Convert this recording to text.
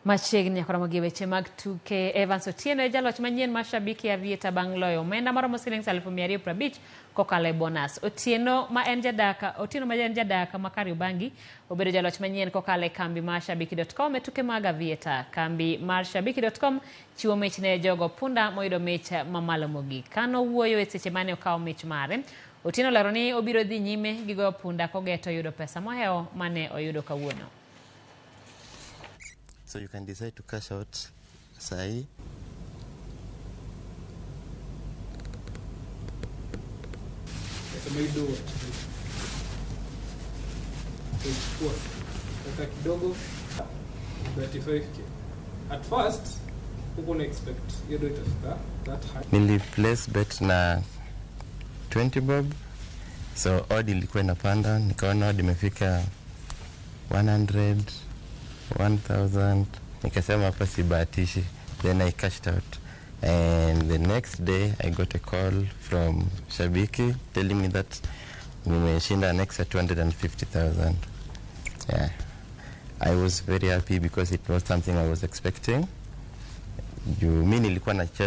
Machiegni nyaka romo gi weche mag tuke. Evans Otieno e jaloch manyien mar Shabiki Aviator bang' loyo omenda maromo siling 250,000 kokalo e bonus. Otieno ma en jadak ma Kariobangi obedo jaloch manyien kokalo e kambi mar Shabiki.com e tuke mag Aviator. Kambi mar Shabiki.com chiwo mich ne jogo punda moyudo mich mamalo mogik. Kano wuoyo e seche mane okawo mich mare, Otieno olero ni obiro dhi nyime gi goyo punda kogeto yudo pesa mohewo mane oyudo kawuono. So you can decide to cash out sahi. Pesa ma idowa utaichukua kaka kidogo 35K. At first huko na expect hiyo do itafika that high. Nili place bet na 20 bob, so odd ilikuwa inapanda, nikaona odd imefika 100, 1000, nikasema hapa sibahatishi, then I cashed out. And the next day I got a call from Shabiki telling me that nimeshinda an extra 250,000. Yeah. I was very happy because it was something I was expecting. Juu mi nilikuwa nacheza